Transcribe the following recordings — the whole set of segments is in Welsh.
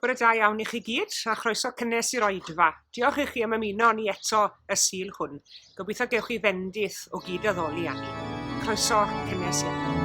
Bore da iawn i chi gyd, a chroeso cynnes i'r oedfa. Diolch i chi am ymuno â ni eto y Sul hwn. Gobeithio gewch chi fendith o gyd-addoli â ni. Croeso cynnes iawn.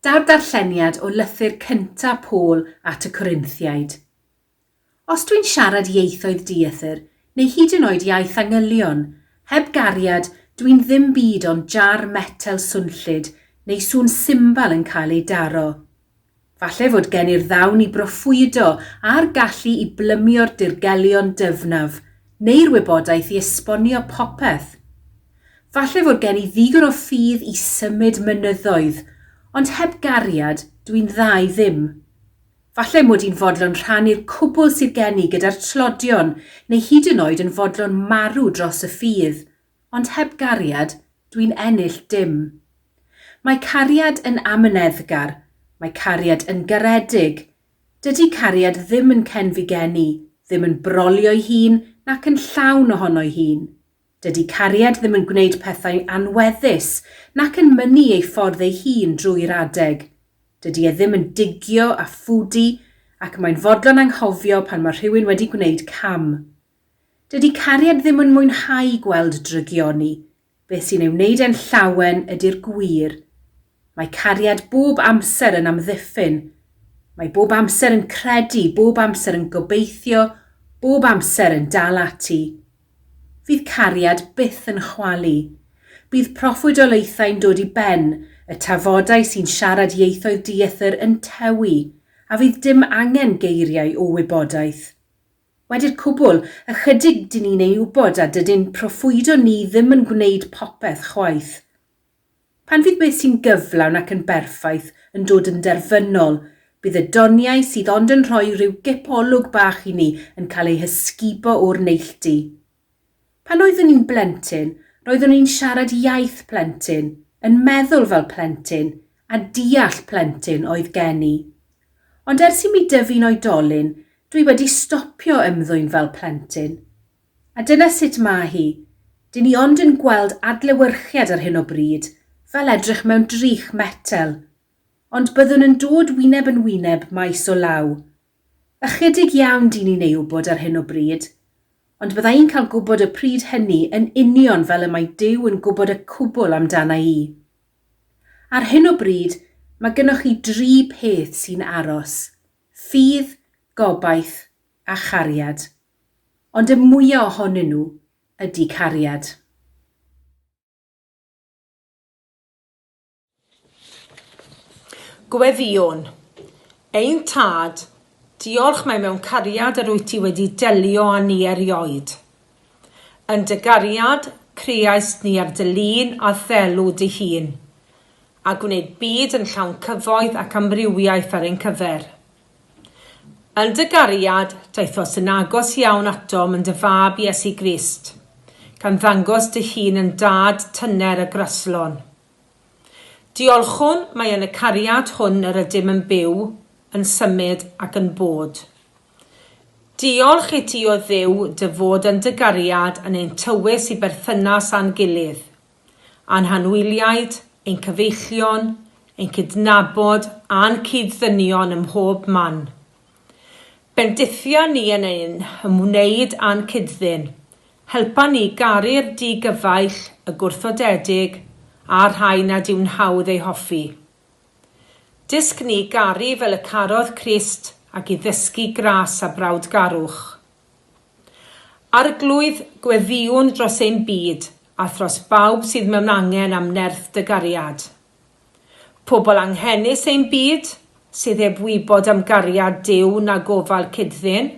Daw'r darlleniad o lythyr cynta' Paul at y Corinthiaid. Os dwi'n siarad ieithoedd dieithr, neu hyd yn oed iaith angylion, heb gariad, dwi'n ddim byd ond jar metel swnllyd neu sŵn simbal yn cael ei daro. Falle fod gen i'r ddawn i broffwydo a'r gallu i blymio'r dirgelion dyfnaf, neu'r wybodaeth i esbonio popeth. Falle fod gen i ddigon o ffydd i symud mynyddoedd, ond heb gariad, dwi'n dda i ddim. Falle mod i'n fodlon rhannu'r cwbl sydd gen i gyda'r tlodion, neu hyd yn oed yn fodlon marw dros y ffydd, ond heb gariad, dwi'n ennill dim. Mae cariad yn amyneddgar, mae cariad yn garedig. Dydy cariad ddim yn cenfigennu, ddim yn brolio'i hun nac yn llawn ohono'i hun. Dydy cariad ddim yn gwneud pethau anweddus nac yn mynnu ei ffordd ei hun drwy'r adeg. Dydy e ddim yn digio a phwdu ac mae'n fodlon anghofio pan mae rhywun wedi gwneud cam. Dydy cariad ddim yn mwynhau gweld drygioni, beth sy'n ei wneud e'n llawen ydy'r gwir. Mae cariad bob amser yn amddiffyn. Mae bob amser yn credu, bob amser yn gobeithio, bob amser yn dal ati. Fydd cariad byth yn chwalu. Bydd proffwydoliaethau'n dod i ben, y tafodau sy'n siarad ieithoedd dieithr yn tewi, a fydd dim angen geiriau o wybodaeth. Wedi'r cwbl, ychydig dyn ni'n ei wybod a dydyn proffwydo ni ddim yn gwneud popeth chwaith. Pan fydd beth sy'n gyflawn ac yn berffaith yn dod yn derfynol, bydd y doniau sydd ond yn rhoi rhyw gip olwg bach i ni yn cael eu hysgubo o'r neilltu. Pan oeddwn i'n blentyn, roeddwn i'n siarad iaith plentyn, yn meddwl fel plentyn, a deall plentyn oedd gen i. Ond ers i mi dyfu'n oedolyn, dwi wedi stopio ymddwyn fel plentyn. A dyna sut mae hi. Dyn ni ond yn gweld adlewyrchiad ar hyn o bryd, fel edrych mewn drych metel. Ond byddwn yn dod wyneb yn wyneb maes o law. Ychydig iawn dyn ni'n ei wybod ar hyn o bryd. Ond bydda i'n cael gwybod y pryd hynny yn union fel y mae Duw yn gwybod y cwbl amdana i. Ar hyn o bryd, mae gynnoch chi dri peth sy'n aros, ffydd, gobaith a chariad. Ond y mwya ohonyn nhw ydy cariad. Gweddïwn. Ein Tad, diolch mai mewn cariad yr wyt ti wedi delio â ni erioed. Yn dy gariad, creaist ni ar dy lun a ddelw dy hun, a gwneud byd yn llawn cyfoeth ac amrywiaeth ar ein cyfer. Yn dy gariad, daethost yn agos iawn atom yn dy Fab Iesu Grist, gan ddangos dy hun yn Dad tyner a graslon. Diolchwn mai yn y cariad hwn yr ydym yn byw, yn symud ac yn bod. Diolch i ti o Dduw dy fod yn dy gariad yn ein tywys i berthynas â'n gilydd. a'n hanwyliaid, ein cyfeillion, ein cydnabod a'n cyd-ddynion ym mhob man. Bendithia ni yn ein hymwneud â'n cyd-ddyn. Helpa ni garu'r di-gyfaill, y gwrthodedig, a'r rhai nad yw'n hawdd eu hoffi. Dysg ni garu fel y carodd Crist ac i ddysgu gras a brawdgarwch. Arglwydd, gweddïwn dros ein byd a thros bawb sydd mewn angen am nerth dy gariad. Pobl anghenus ein byd, sydd heb wybod am gariad Duw na gofal cyd-ddyn.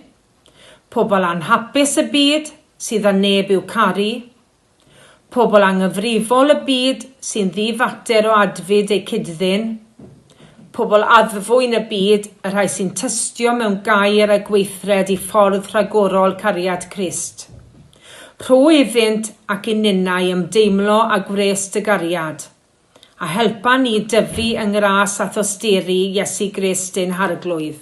Pobl anhapus y byd, sydd â neb i'w caru. Pobl anghyfrifol y byd sy'n ddi-fater o adfyd eu cyd-ddyn. Pobl addfwyn y byd, y rhai sy'n tystio mewn gair a gweithred i ffordd rhagorol cariad Crist. Rho iddynt ac i ninnau ymdeimlo â gwres dy gariad, a helpa ni dyfu yng ngras a thosturi Iesu Grist ein Harglwydd.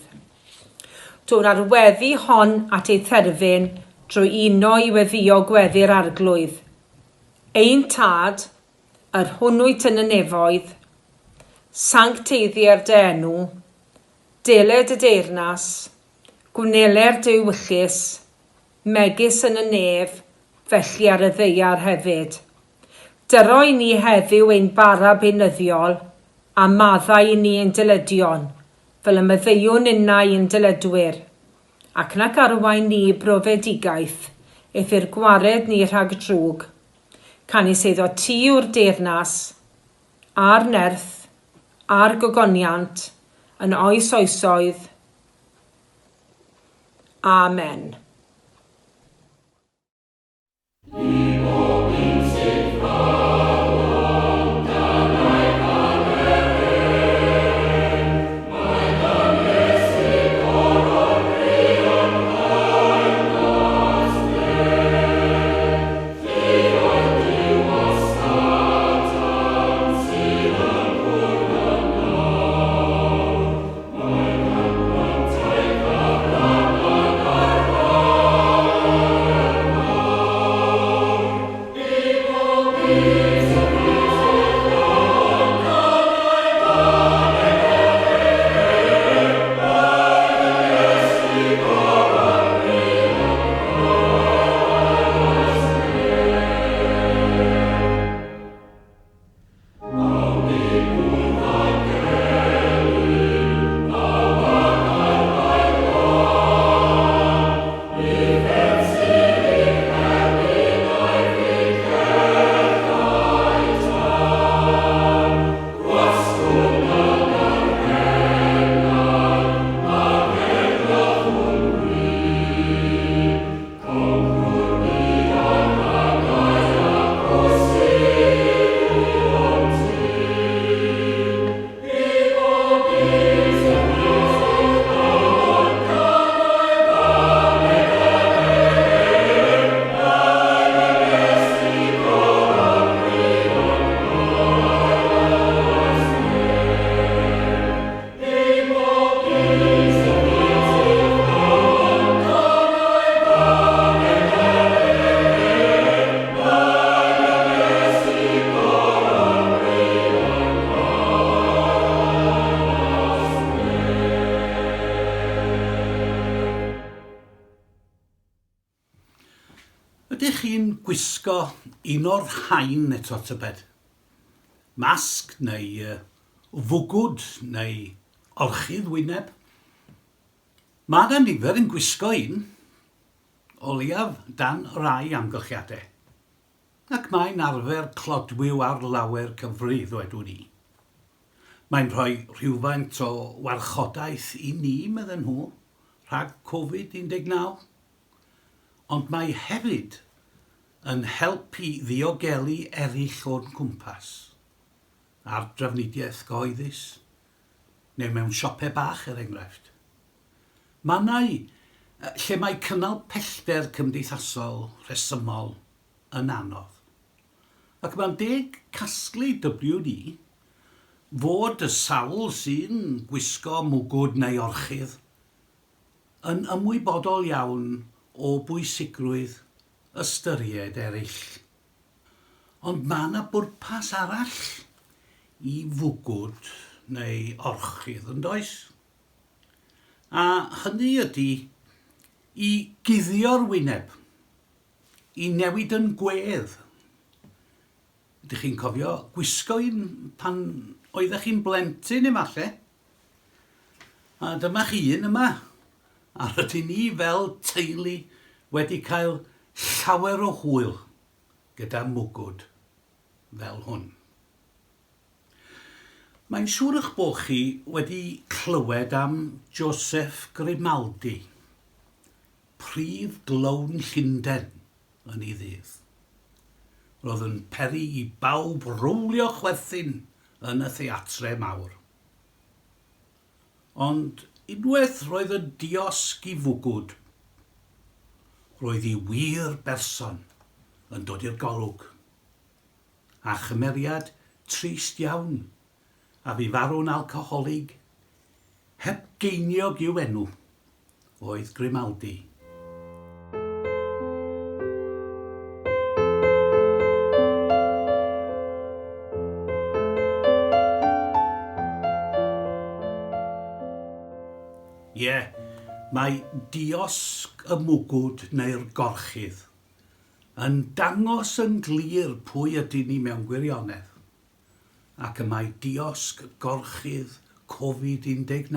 Dod â'r weddi hon at ei therfyn drwy uno i weddïo gweddi'r Arglwydd. Ein Tad, yr hwn wyt yn y nefoedd, sancteiddier dy enw, deled dy deyrnas, gwneler dy ewyllys, megis yn y nef, felly ar y ddaear hefyd. Dyro i ni heddiw ein bara beunyddiol, a maddau i ni ein dyledion, fel y maddeuwn ninnau i'n dyledwyr, ac nac arwain ni i brofedigaeth, eithr gwared ni rhag drwg. Canys eiddo ti yw'r deyrnas, a'r nerth, a'r gogoniant, yn oes oesoedd. Amen. Ydych chi'n gwisgo un o'r rhain eto tybed? Masg neu fwgwd neu orchudd wyneb? Mae 'na nifer yn gwisgo un, o leiaf dan rai amgylchiadau. Ac mae'n arfer clodwiw ar lawer cyfri, ddwedwn i. Mae'n rhoi rhywfaint o warchodaeth i ni, medden nhw, rhag Covid 19. Ond mae hefyd yn help i ddiogelu eraill o'n cwmpas, ar drafnidiaeth gyhoeddus, neu mewn siopau bach er enghraifft. Mannau lle mae cynnal pellter cymdeithasol rhesymol yn anodd. Ac mae'n deg casglu WD fod y sawl sy'n gwisgo mwgwd neu orchudd yn ymwybodol iawn o bwysigrwydd ystyried eraill. Ond mae 'na bwrpas arall i fwgwd neu orchudd, yn does? A hynny ydy i guddio'r wyneb, i newid yn gwedd. Ydych chi'n cofio gwisgo un pan oeddech chi'n blentyn efallai? A dyma chi un yma. A rydyn ni fel teulu wedi cael llawer o hwyl gyda mwgwd fel hwn. Mae'n siŵr eich bod chi wedi clywed am Joseph Grimaldi, prif glown Llundain yn ei ddydd. Roedd yn peri i bawb rowlio chwerthin yn y theatre mawr. Ond unwaith roedd yn diosg i fwgwd, roedd i wir berson yn dod i'r golwg. A chymeriad trist iawn, a fu farw'n alcoholig, heb geiniog i'w enw, oedd Grimaldi. Ie, mae diosg y mwgwd neu'r gorchudd yn dangos yn glir pwy ydyn ni mewn gwirionedd. ac y mae diosg gorchudd Covid 19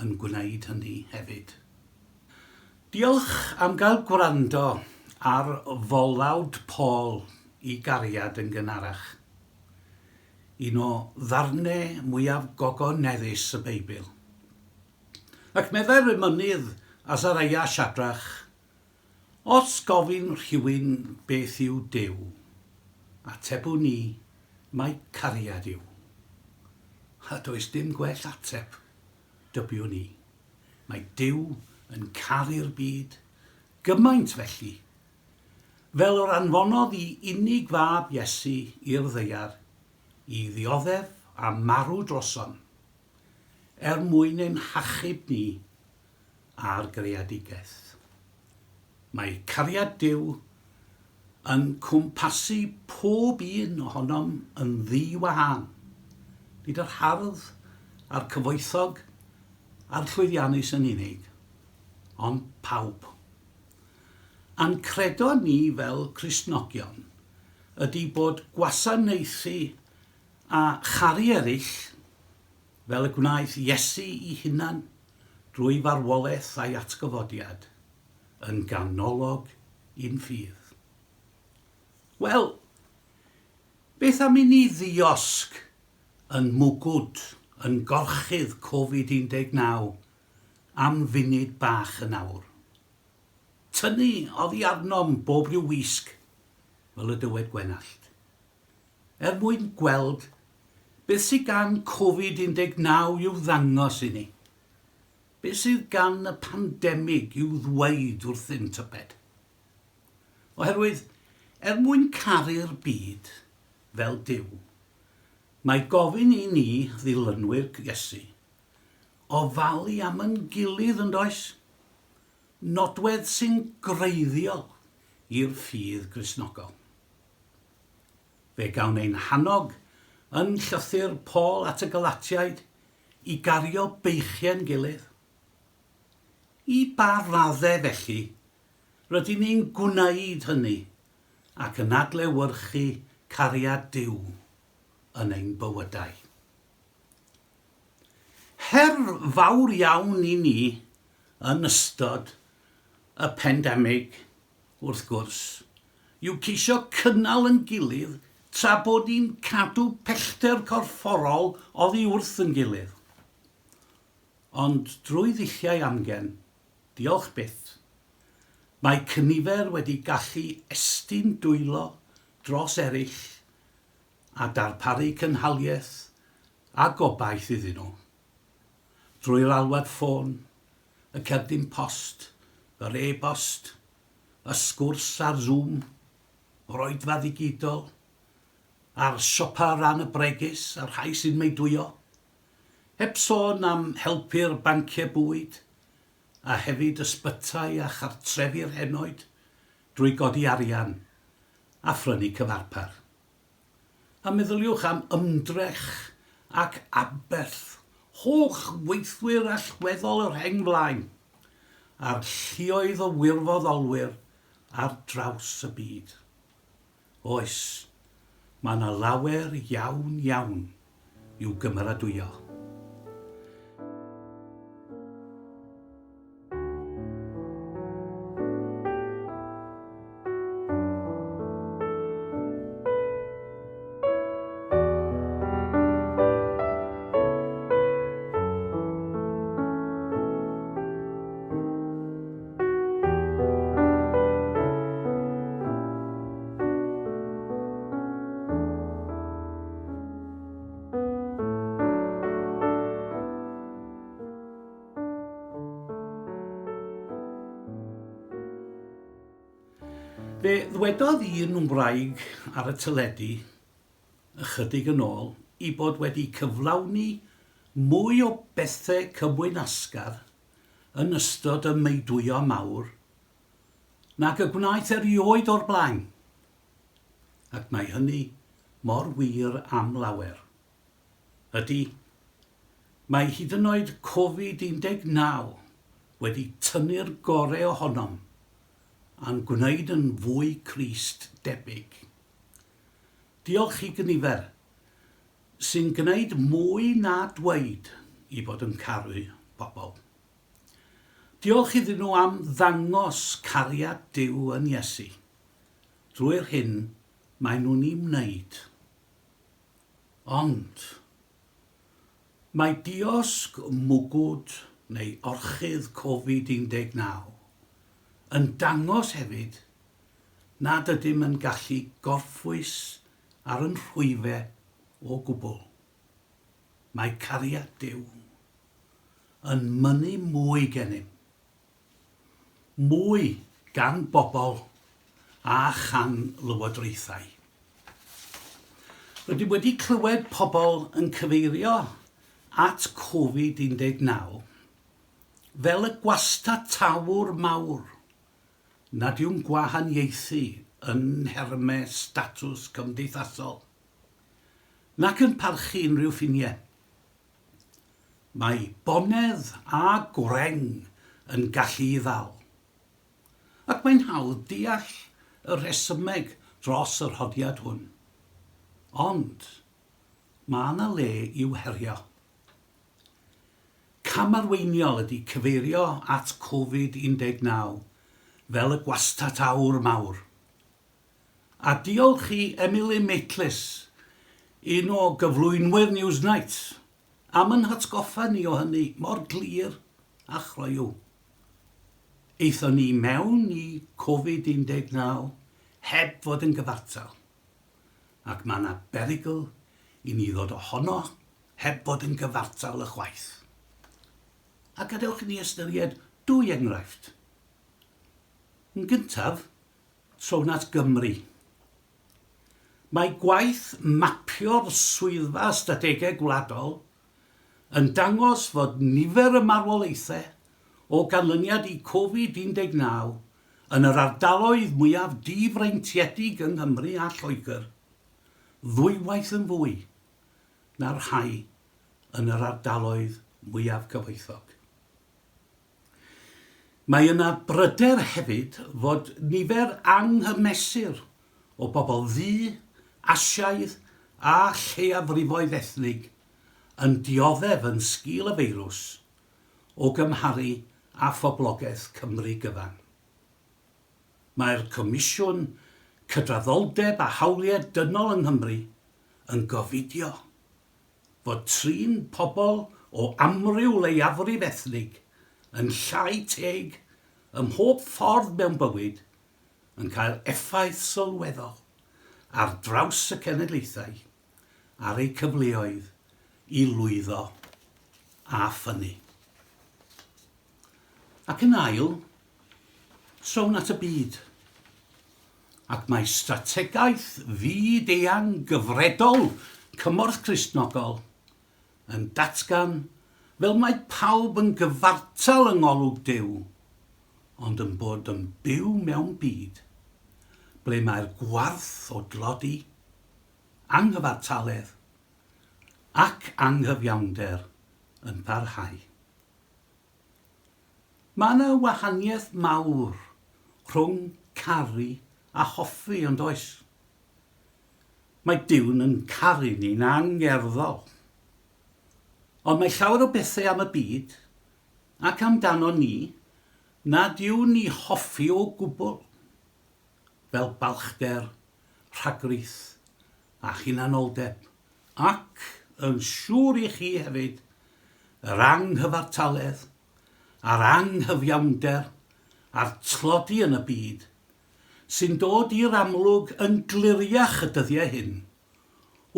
yn gwneud hynny hefyd. Diolch am gael gwrando ar folawd Paul i gariad yn gynharach. Un o ddarnau mwyaf gogoneddus y Beibl. Ac meddai'r emynydd Azariah Shadrach, Os gofyn rhywun beth yw Duw, atebwn ni mai cariad yw. A does dim gwell ateb, dybiwn i. Mae Duw yn caru'r byd, gymaint felly, fel yr anfonodd i unig fab Iesu i'r ddaear i ddioddef a marw drosom, er mwyn ein hachub ni a'r greadigaeth. Mae cariad Duw yn cwmpasu pob un ohonom yn ddi-wahân, nid yr hardd a'r cyfoethog a'r llwyddiannus yn unig, ond pawb. A'n credo ni fel Cristnogion ydy bod gwasanaethu a charu eraill fel y gwnaeth Iesu i hunan drwy farwolaeth a'i atgyfodiad, yn ganolog i'n ffydd. Wel, beth am i ni ddiosg yn mwgwd, yn gorchudd Covid 19 am funud bach yn awr? Tynnu oddi arnom bob rhyw wisg, fel y dywed Gwenallt. er mwyn gweld beth sydd gan Covid 19 i'w ddangos i ni. Beth sydd gan y pandemig i'w ddweud wrthym tybed? Oherwydd, er mwyn caru'r byd fel Duw, mae gofyn i ni, ddilynwyr Iesu, ofalu am yn gilydd yn does? Nodwedd sy'n greiddiol i'r ffydd Gristnogol. Fe gawn ein hannog yn llythyr Paul at y Galatiaid i gario beichiau'n gilydd. I ba raddau felly Rydyn ni'n gwneud hynny ac yn adlewyrchu cariad Duw yn ein bywydau. Her fawr iawn i ni yn ystod y pandemig, wrth gwrs, yw ceisio cynnal yn gilydd tra bod ni'n cadw pellter corfforol oddi wrth yn gilydd. Ond drwy ddulliau amgen, diolch byth, mae cynifer wedi gallu estyn dwylo dros eraill a darparu cynhaliaeth a gobaith iddyn nhw. Drwy'r alwad ffôn, y cerdyn post, yr e-bost, y sgwrs ar Zoom, yr oedfa ddigidol, a'r siopa ar ran y bregus a'r rhai sy'n meudwyo. Heb sôn am helpu'r banciau bwyd, a hefyd ysbytai a chartrefi'r henoed drwy godi arian a phrynu cyfarpar. A meddyliwch am ymdrech ac aberth holl weithwyr allweddol y rheng flaen, a'r lluoedd o wirfoddolwyr ar draws y byd. Oes, mae 'na lawer iawn iawn i'w gymeradwyo. Fe ddwedodd un wraig ar y teledu ychydig yn ôl ei bod wedi cyflawni mwy o bethe cymwynasgar yn ystod y meudwyo mawr nag y gwnaeth erioed o'r blaen. Ac mae hynny mor wir am lawer. Ydy, mae hyd yn oed Covid 19 wedi tynnu'r gore ohonom a'n gwneud yn fwy Crist debyg. Diolch i gynifer sy'n gwneud mwy na dweud i bod yn caru pobl. Diolch iddyn nhw am ddangos cariad Duw yn Iesu drwy'r hyn maen nhw'n ei wneud. Ond, mae diosg mwgwd neu orchudd Covid 19 yn dangos hefyd nad ydym yn gallu gorffwys ar yn rhwyfe o gwbl. Mae cariad Duw yn mynnu mwy gennym. Mwy gan bobl a chan lywodraethau. Rydym wedi clywed pobl yn cyfeirio at Covid 19 fel y gwastatawr mawr nad yw'n gwahaniaethu yn nhermau statws cymdeithasol, nac yn parchu unrhyw ffiniau. Mae bonedd a gwreng yn gallu'i ddal. Ac mae'n hawdd deall y rhesymeg dros yr honiad hwn. Ond, mae yna le i'w herio. Camarweiniol ydy cyfeirio at Covid 19 fel y gwastat aur mawr. A diolch i Emily Maitlis, un o gyflwynwyr Newsnight, am yn hatgoffa ni o hynny mor glir a chroyw. Aethon ni mewn i Covid 19 heb fod yn gyfartal, ac mae 'na berygl i ni ddod ohono heb fod yn gyfartal ychwaith. A gadewch i ni ystyried dwy enghraifft. Yn gyntaf, trown at Gymru. Mae gwaith mapio'r Swyddfa Ystadegau Gwladol yn dangos fod nifer y marwolaethau o ganlyniad i Covid 19 yn yr ardaloedd mwyaf difreintiedig yng Nghymru a Lloegr ddwywaith yn fwy na'r rhai yn yr ardaloedd mwyaf cyfoethog. Mae yna bryder hefyd fod nifer anghymesur o bobl ddu, Asiaidd a lleiafrifoedd ethnig yn dioddef yn sgil y feirws o gymharu â phoblogaeth Cymru gyfan. Mae'r Comisiwn Cydraddoldeb a Hawliau Dynol yng Nghymru yn gofidio fod trin pobl o amryw leiafrif ethnig yn llai teg ym mhob ffordd mewn bywyd yn cael effaith sylweddol ar draws y cenedlaethau ar eu cyfleoedd i lwyddo a ffynnu. Ac yn ail, trown at y byd. Ac mae strategaeth fyd-eang gyfredol Cymorth Cristnogol yn datgan fel mae pawb yn gyfartal yng ngolwg Duw, ond yn bod yn byw mewn byd ble mae'r gwarth o dlodi, anghyfartaledd ac anghyfiawnder yn parhau. Mae yna wahaniaeth mawr rhwng caru a hoffi, ond oes? Mae Duw'n yn caru ni'n angerddol. Ond mae llawer o bethau am y byd ac amdano ni nad yw'n ni hoffi o gwbl, fel balchder, rhagrith a hunanoldeb, ac, yn siŵr i chi hefyd, yr anghyfartaledd, a'r anghyfiawnder, a'r tlodi yn y byd, sy'n dod i'r amlwg yn gliriach y dyddiau hyn,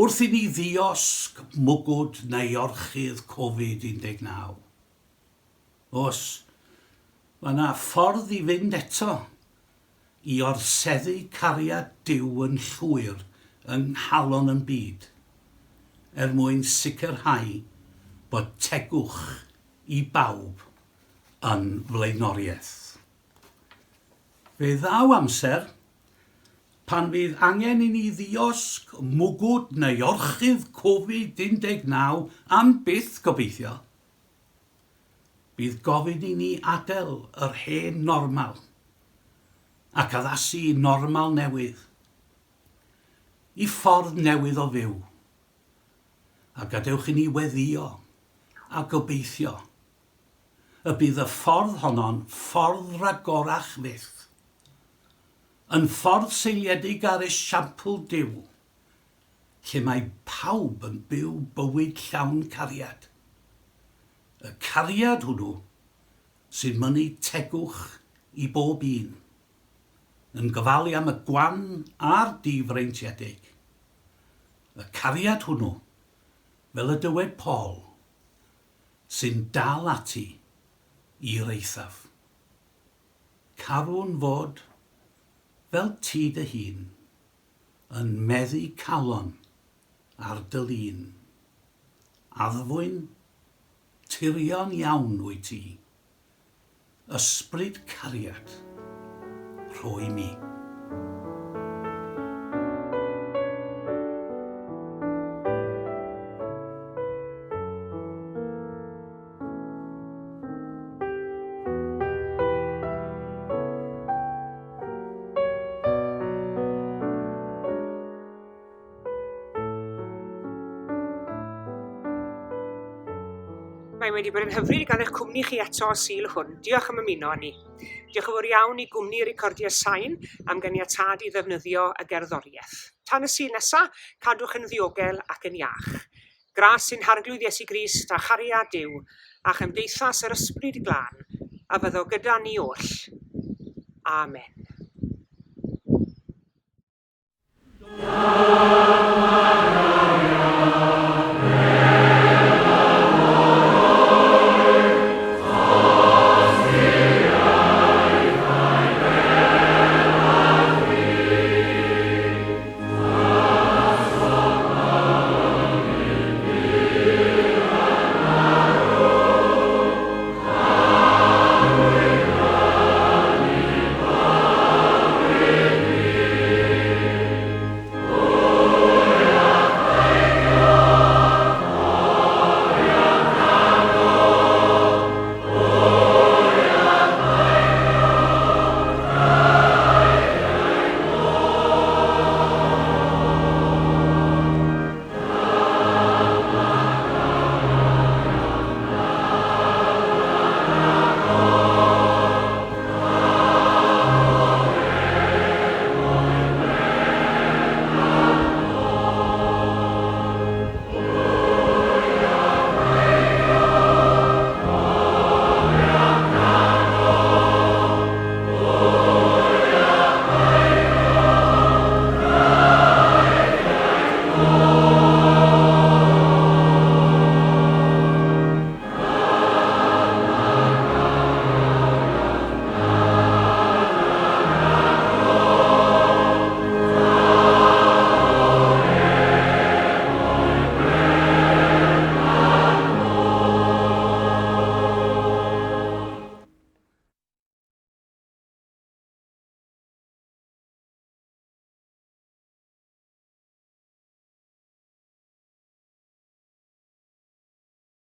wrth i ni ddiosg mwgwd neu orchudd Covid 19. Oes, mae yna ffordd i fynd eto i orseddu cariad Duw yn llwyr yng nghalon yn byd, er mwyn sicrhau bod tegwch i bawb yn flaenoriaeth. Fe ddaw amser pan fydd angen i ni ddiosg mwgwd neu orchudd Covid 19 am byth, gobeithio. Bydd gofyn i ni adael yr hen normal ac addasu i normal newydd, i ffordd newydd o fyw. A gadewch i ni weddïo a gobeithio y bydd y ffordd honno'n ffordd ragorach fyth, yn ffordd seiliedig ar esiampl Duw, lle mae pawb yn byw bywyd llawn cariad. Y cariad hwnnw sy'n mynnu tegwch i bob un, yn gofalu am y gwan a'r difreintiedig. Y cariad hwnnw, fel y dywed Paul, sy'n dal ati i'r eithaf. Carwn fod fel ti dy hun. Yn meddu calon ar dy lun. Addfwyn, tirion iawn wyt ti. Ysbryd cariad, rho i mi. Mae wedi bod yn hyfryd i gael eich cwmni chi eto y Sul hwn. Diolch am ymuno â ni. Diolch yn fawr iawn i gwmni Recordiau Sain am ganiatâd i ddefnyddio y gerddoriaeth. Tan y Sul nesa, cadwch yn ddiogel ac yn iach. Gras i'n Harglwydd Iesu Grist a chariad Duw a chymdeithas yr Ysbryd Glân a fyddo gyda ni oll. Amen.